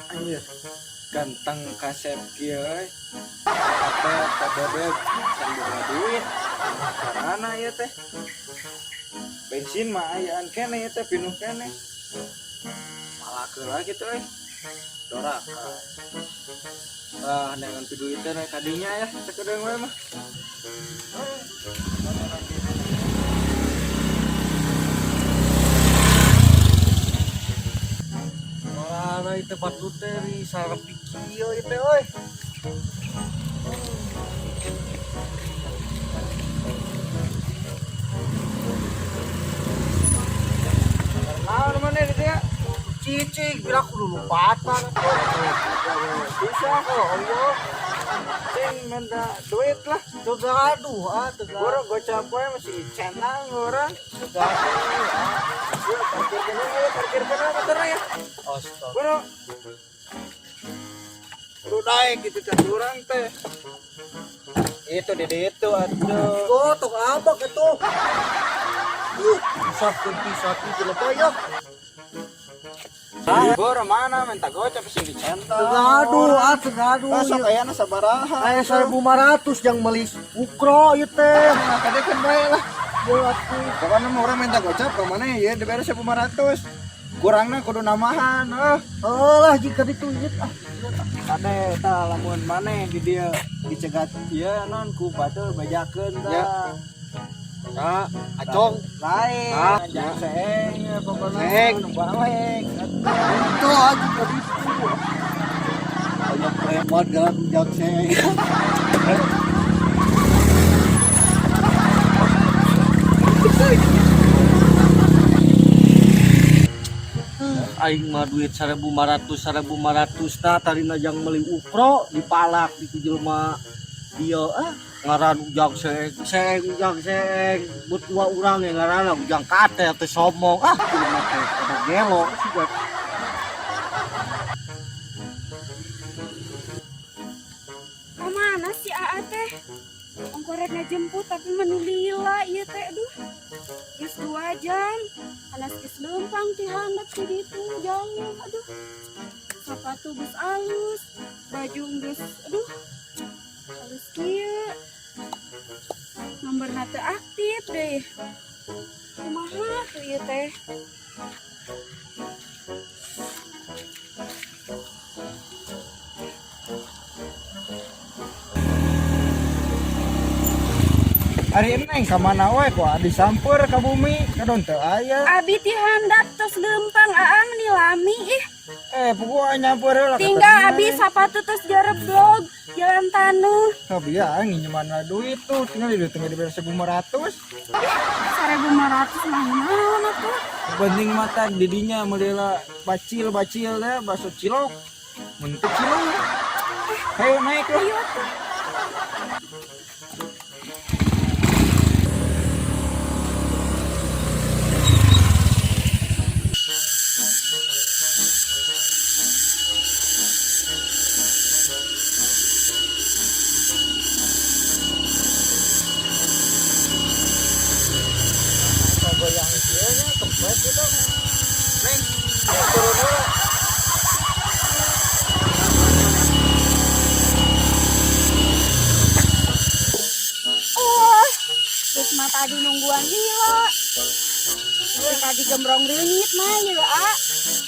Anjir, ganteng kasep kieu euy. Apa kabebeb can boga duit. Carana ieu teh? Bensin mah ayaan keneh ieu teh, pinuh keneh. Malakeun lah kitu euy. Doraka. Ah, neangan duit teh kadinya ya, sakedeung we mah. Mana itu batu teh di sarepi kieu ieu teh euy. Naon maneh di dieu? Cicing bilang kudu lompatan. Bisa Oh Allah, cing minta duit lah. teu gaduh ah, teu gaduh. Boro gocap we masih centang orang. Teu gaduh ah. Ya, parkirkeun we, parkirkeun we motorna ya. Astaga. Boro. Kudu daek gitu teh urang teh. Itu di ditu atuh. Oh, tok abak itu. Usahkeun pisan ieu jelema ya. Boro mana minta gocap sing dicentang. Teu gaduh ah, teu gaduh. Ah, sok ayana sabaraha. Aya 1500 yang meuli ukro ieu teh. Nah, kadekeun bae lah. Ieu atuh. Pokoknya mah urang minta gocap ka mana ya dibere 1500. Kurangna kudu namahan, ah. Oh lah jika ditu ieu ah. Kade tah lamun maneh di dieu dicegat ieu non ku batur bajakeun Ya. tah. Ah, acong. Lain, Ah. jangan seeng ya pokoknya Seeng. nu balik. Itu aja tadi itu. Banyak preman jalan ujang saya. Aing mah duit 1500 1500 tah tadina jang meuli ukro dipalak di ku jelema dieu ah ngaran ujang seeng seeng ujang seeng but dua urang yang ngaranna ujang kate teh somong ah jelema teh kada gelo siga. Kemana si Aa teh? Ongko rek ngajemput tapi meni lila ieu teh aduh. Geus 2 jam. Anas geus leumpang ti handap ti ditu jauh aduh. Sapatu geus alus, baju geus aduh. Alus kieu. Nomorna teu aktif deh. Kumaha tuh ieu teh? Ari neng ka mana we ku disamper ka bumi kadon teu aya. Abi ti handap tos leumpang Aa meni lami ih. Puguh nyamper heula ka Tinggal tadi. abi sapatu tos jareblog jalan taneuh. Tapi ya nginjeman duit tuh tinggal di tinggal diberi 1500. 1500 mah naon atuh? Penting mata didinya meulila bacil-bacil deh bakso cilok. Mun teu cilok. Ayo naik lah. Ayo atuh. Goyang ieu nya kempes gitu. Neng, turun heula. Oh, geus mah tadi nungguan lila. Geus tadi gembrong reungit mah ieu A.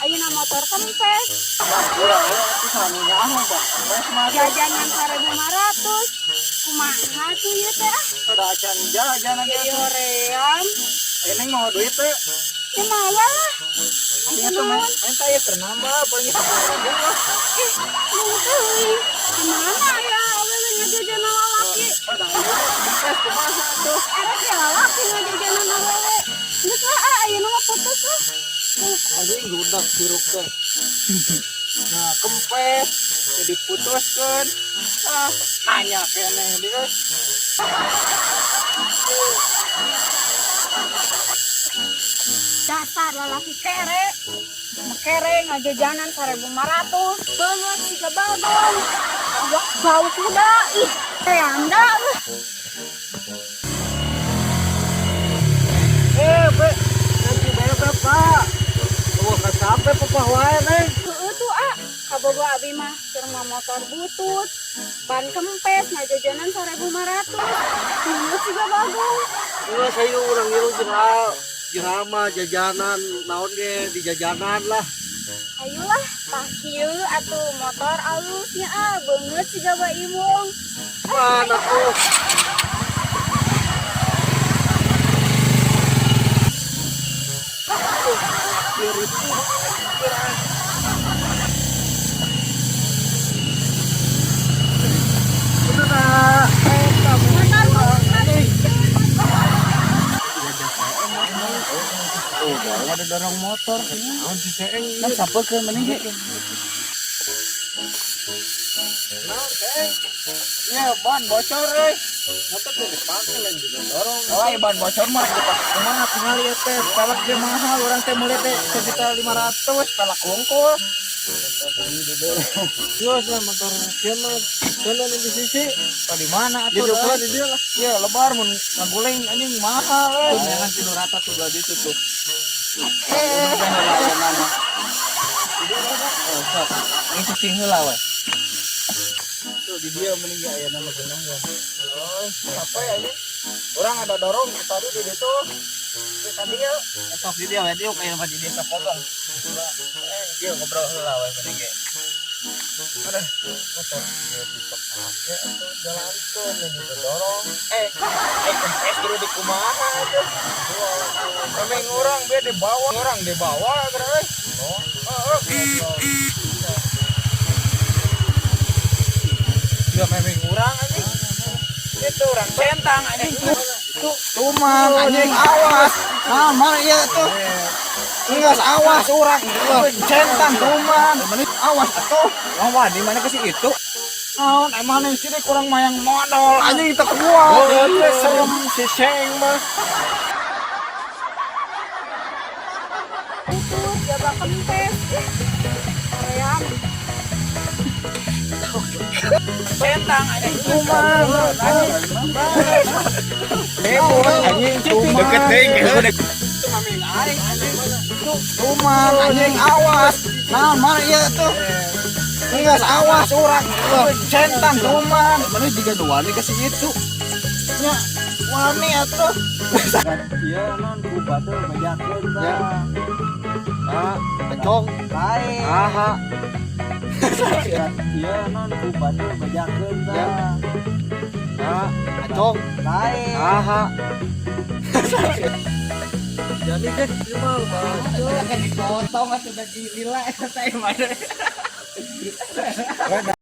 Ayeuna motor kempes. Jajanan 1500. Kumaha tuh ieu teh ah? Udah acan jajan aja. Jadi hoream. Neng mau duit teh? Ya mawa lah. Ini tuh minta ya ternambah paling 10.000 lah. Ih, mau teuing. Gimana ya awewe ngajajanan lalaki? Kempes kumaha tuh? Erek ya lalaki ngajajanan awewe. Geus lah ah, ayeuna mah putus lah. Anjing rudak sirup teh. Nah, kempes jadi putuskeun. Ah, nanya keneh dia. Dasar lalaki kere. Makere ngajajanan 1.500. Beungeut siga bagong. Awak bau kuda. Ih, teh anda. Eh, be, nanti bayar berapa? Oh, nggak sampai papa wae neng. Heeh tuh ah, kabogo abi mah keur motor butut. Ban kempes ngajajanan 1.500. Beungeut siga bagong. Enggak saya urang ngilu jeung jeung mah jajanan naon ge di jajanan lah. Ayolah, tah kieu atuh motor alusnya ah, beungeut siga baimung. Mana tuh? Oh, baru ada dorong motor. Naon si Seeng? Kan sapekeun mending ge. Naon Seeng? Ya, ban bocor euy. Motor teh dipake lain didorong. Oh, iya, ban bocor mah dipake kumaha tingali ieu teh. Pelek ge mahal, urang teh meuli teh 1.500.000 pelek wungkul. Yo, lah motor kieu mah kana di sisi. Pa di mana atuh? Di depan euy? di dia lah. Ya, lebar mun ngaguleng anjing mahal euy. Jangan tinu rata tuh belah ditu tuh. Eh, nama. Oh, sok. Ini cicing heula we. Tuh di dia mending ge aya nama geunah ya. Oh, apa ya ini? Orang ada dorong tadi di ditu. Tapi tadi ya, sok di dia we diuk aya mah di desa kobong. Eh, dia ngobrol heula we mending ge. Aduh, motor dia dipake atau jalankeun yang gitu dorong. Eh, kempes kudu di kumaha atuh. Memang orang biar dibawa, orang dibawa geura euy. Oh, heeh. Ya memang urang anjing. Itu orang centang anjing. Tuh, tumang anjing awas. Nah, mana ieu tuh? Enggak awas urang. Centang tumang. Awas atuh. Wah, di mana ke si itu? Naon emang nih sini kurang mayang modal anjing teu kuat. Serem si Seng mah. Butut jaba kempes. Ih, hoream. Centang anjing tumang. Anjing. Bebot anjing tumang. Deket deui geus. Tumang anjing awas. Nah, mana ieu tuh? Enggak awas urang. Centang tumang. Mana juga nu wani ka si itu. Nya wani atuh. Ieu non ku batur bejakeun tah. Ah, acong. Lain. Aha. Ieu non ku batur bejakeun tah. Ah, acong. Lain. Aha. Jadi deh, ieu mah Kan dipotong atuh bagi lila eta teh mana.